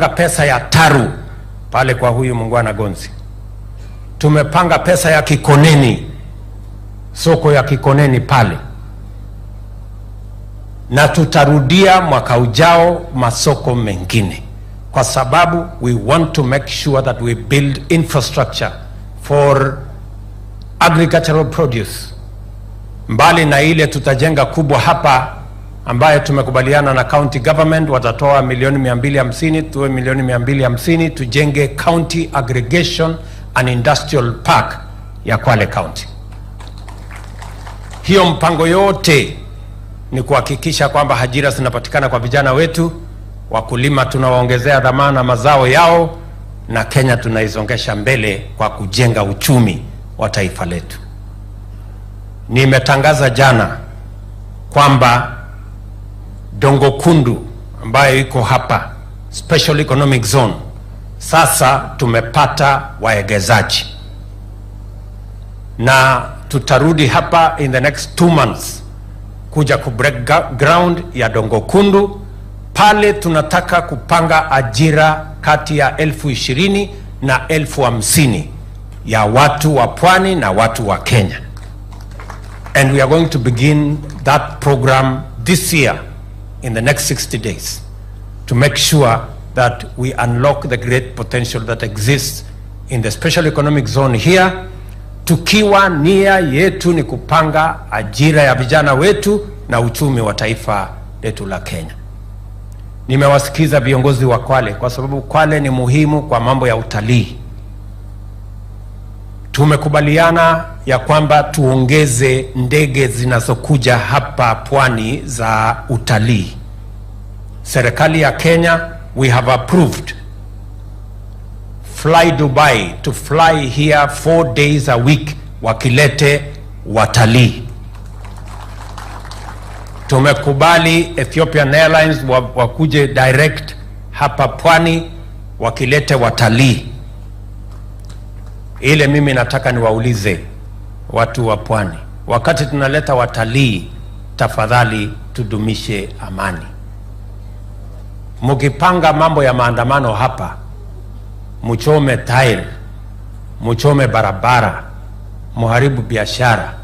Pesa ya Taru pale kwa huyu muungwana Gonzi, tumepanga pesa ya Kikoneni, soko ya Kikoneni pale, na tutarudia mwaka ujao masoko mengine, kwa sababu we want to make sure that we build infrastructure for agricultural produce. Mbali na ile tutajenga kubwa hapa ambayo tumekubaliana na county government watatoa milioni 250, tuwe milioni 250 tujenge County Aggregation and Industrial Park ya Kwale County. Hiyo mpango yote ni kuhakikisha kwamba ajira zinapatikana kwa vijana wetu, wakulima tunawaongezea dhamana mazao yao, na Kenya tunaisongesha mbele kwa kujenga uchumi wa taifa letu. Nimetangaza jana kwamba Dongo Kundu ambayo iko hapa Special Economic Zone, sasa tumepata waegezaji na tutarudi hapa in the next 2 months kuja ku break ground ya Dongo Kundu. Pale tunataka kupanga ajira kati ya 20,000 na 50,000 ya watu wa pwani na watu wa Kenya, and we are going to begin that program this year in the next 60 days to make sure that we unlock the great potential that exists in the special economic zone here, tukiwa nia yetu ni kupanga ajira ya vijana wetu na uchumi wa taifa letu la Kenya. Nimewasikiza viongozi wa Kwale kwa sababu Kwale ni muhimu kwa mambo ya utalii. Tumekubaliana ya kwamba tuongeze ndege zinazokuja hapa pwani za utalii. Serikali ya Kenya, we have approved Fly Dubai to fly here 4 days a week wakilete watalii. Tumekubali Ethiopian Airlines wakuje direct hapa pwani wakilete watalii. Ile mimi nataka niwaulize watu wa pwani, wakati tunaleta watalii, tafadhali tudumishe amani. Mukipanga mambo ya maandamano hapa, muchome tairi, muchome barabara, muharibu biashara,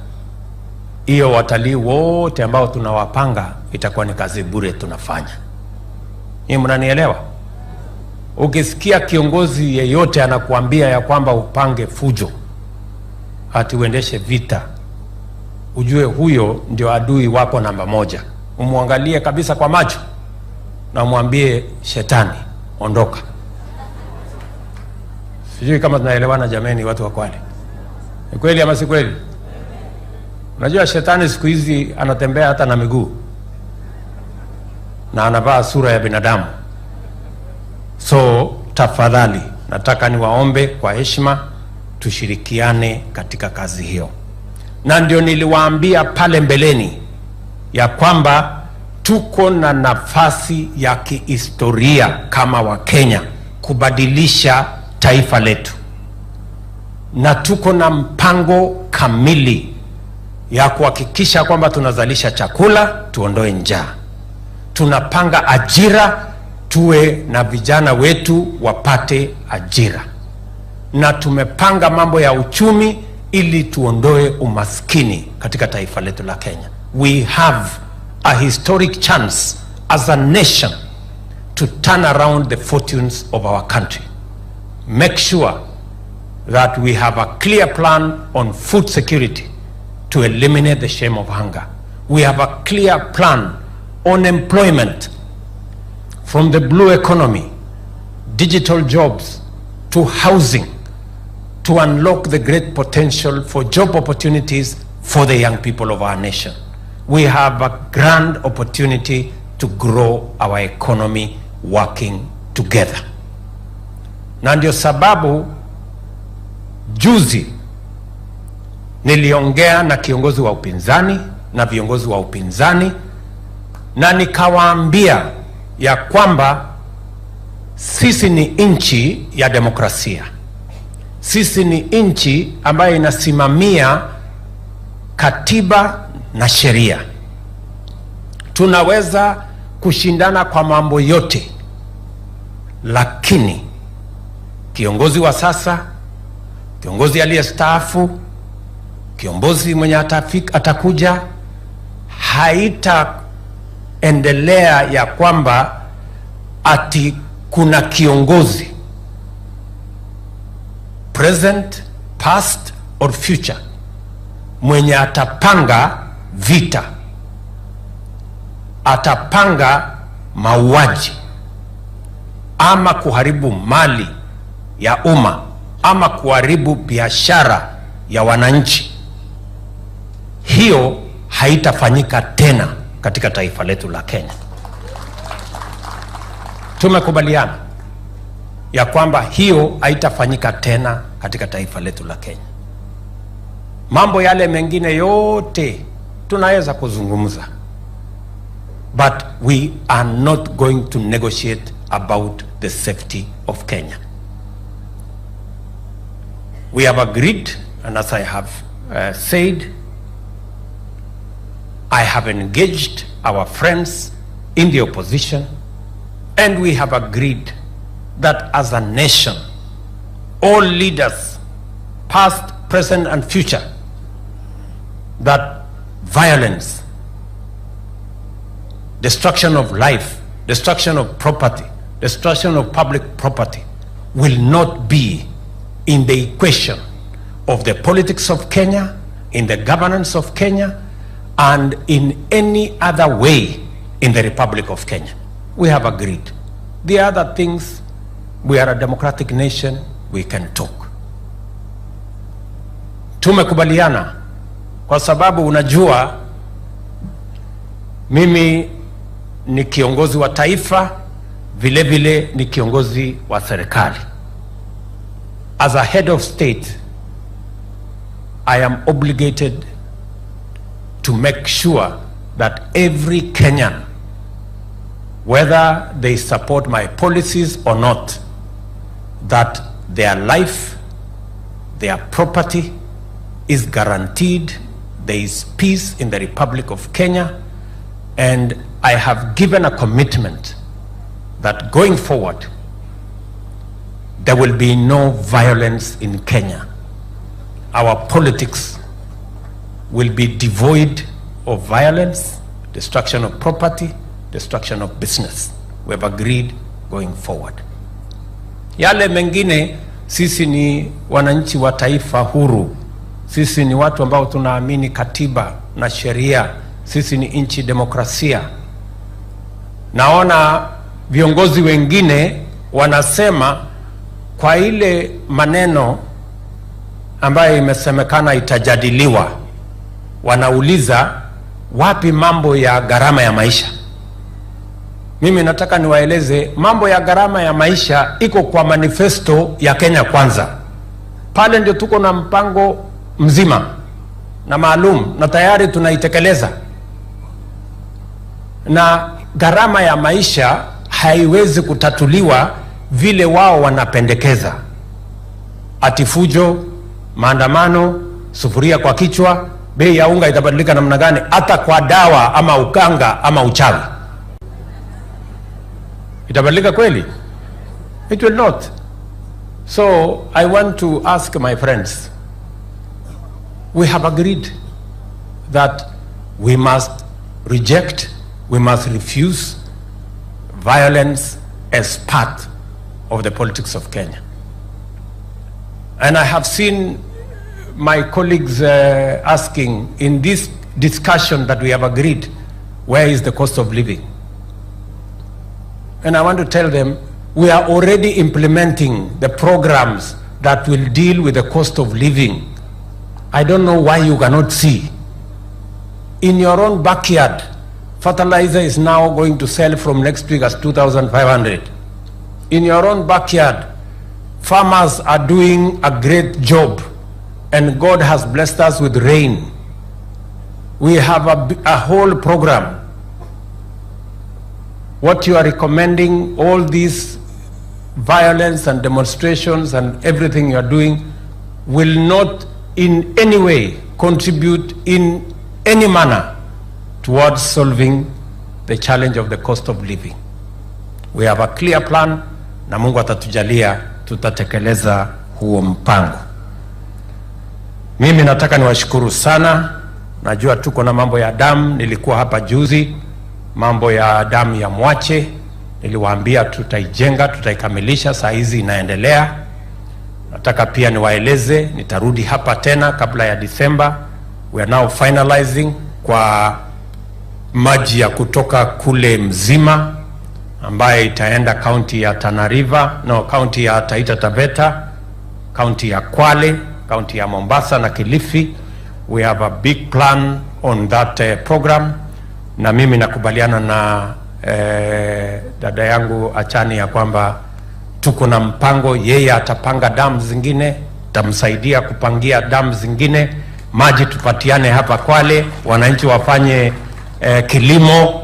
hiyo watalii wote ambao tunawapanga itakuwa ni kazi bure tunafanya. Hii mnanielewa? Ukisikia kiongozi yeyote anakuambia ya kwamba upange fujo, ati uendeshe vita, ujue huyo ndio adui wako namba moja. Umwangalie kabisa kwa macho na umwambie, "Shetani, ondoka." Sijui kama tunaelewana jameni, watu wa Kwale. Ni kweli ama si kweli? Unajua shetani siku hizi anatembea hata na miguu na anavaa sura ya binadamu. So tafadhali, nataka niwaombe kwa heshima tushirikiane katika kazi hiyo, na ndio niliwaambia pale mbeleni ya kwamba tuko na nafasi ya kihistoria kama Wakenya kubadilisha taifa letu, na tuko na mpango kamili ya kuhakikisha kwamba tunazalisha chakula, tuondoe njaa. Tunapanga ajira, tuwe na vijana wetu wapate ajira, na tumepanga mambo ya uchumi ili tuondoe umaskini katika taifa letu la Kenya. We have a historic chance as a nation to turn around the fortunes of our country. Make sure that we have a clear plan on food security to eliminate the shame of hunger. We have a clear plan on employment, from the blue economy, digital jobs, to housing, to unlock the great potential for job opportunities for the young people of our nation. We have a grand opportunity to grow our economy working together. Na ndio sababu juzi niliongea na kiongozi wa upinzani na viongozi wa upinzani na nikawaambia ya kwamba sisi ni nchi ya demokrasia. Sisi ni nchi ambayo inasimamia katiba na sheria. Tunaweza kushindana kwa mambo yote. Lakini kiongozi wa sasa, kiongozi aliyestaafu, kiongozi mwenye atakuja, haitaendelea ya kwamba ati kuna kiongozi, present, past or future, mwenye atapanga vita, atapanga mauaji ama kuharibu mali ya umma ama kuharibu biashara ya wananchi. Hiyo haitafanyika tena katika taifa letu la Kenya. Tumekubaliana ya kwamba hiyo haitafanyika tena katika taifa letu la Kenya. Mambo yale mengine yote tunaweza kuzungumza, but we are not going to negotiate about the safety of Kenya. We have agreed, and as I have said, I have engaged our friends in the opposition, and we have agreed that as a nation, all leaders, past, present, and future, that violence, destruction of life, destruction of property, destruction of public property will not be in the equation of the politics of Kenya, in the governance of Kenya, and in any other way in the Republic of Kenya. We have agreed. The other things, we are a democratic nation, we can talk. Tumekubaliana kwa sababu unajua mimi ni kiongozi wa taifa, vile vile ni kiongozi wa serikali. As a head of state, I am obligated to make sure that every Kenyan, whether they support my policies or not, that their life, their property is guaranteed, there is peace in the Republic of Kenya, and I have given a commitment that going forward, there will be no violence in Kenya. Our politics will be devoid of violence, destruction of property, destruction of business. We have agreed going forward. Yale mengine, sisi ni wananchi wa taifa huru. Sisi ni watu ambao tunaamini katiba na sheria. Sisi ni nchi demokrasia. Naona viongozi wengine wanasema kwa ile maneno ambayo imesemekana itajadiliwa, wanauliza wapi mambo ya gharama ya maisha. Mimi nataka niwaeleze mambo ya gharama ya maisha iko kwa manifesto ya Kenya Kwanza. Pale ndio tuko na mpango mzima na maalum na tayari tunaitekeleza, na gharama ya maisha haiwezi kutatuliwa vile wao wanapendekeza, ati fujo, maandamano, sufuria kwa kichwa, bei ya unga itabadilika namna gani? Hata kwa dawa ama uganga ama uchawi itabadilika kweli? It will not. So I want to ask my friends, we have agreed that we must reject, we must refuse violence as part of the politics of Kenya. And I have seen my colleagues asking in this discussion that we have agreed, where is the cost of living? And I want to tell them, we are already implementing the programs that will deal with the cost of living. I don't know why you cannot see. In your own backyard, fertilizer is now going to sell from next week as 2,500. In your own backyard, farmers are doing a great job and God has blessed us with rain. We have a whole program. What you are recommending, all these violence and demonstrations and everything you are doing, will not in any way contribute in any manner towards solving the challenge of the cost of living. We have a clear plan na Mungu atatujalia tutatekeleza huo mpango. Mimi nataka niwashukuru sana. Najua tuko na mambo ya damu. Nilikuwa hapa juzi, mambo ya damu ya Mwache, niliwaambia tutaijenga, tutaikamilisha, saa hizi inaendelea. Nataka pia niwaeleze, nitarudi hapa tena kabla ya Disemba. We are now finalizing kwa maji ya kutoka kule Mzima ambaye itaenda kaunti ya Tana River, no, kaunti ya Taita Taveta, kaunti ya Kwale, kaunti ya Mombasa na Kilifi. We have a big plan on that program, na mimi nakubaliana na dada yangu Achani ya kwamba tuko na mpango, yeye atapanga damu zingine, tamsaidia kupangia damu zingine, maji tupatiane hapa Kwale, wananchi wafanye kilimo.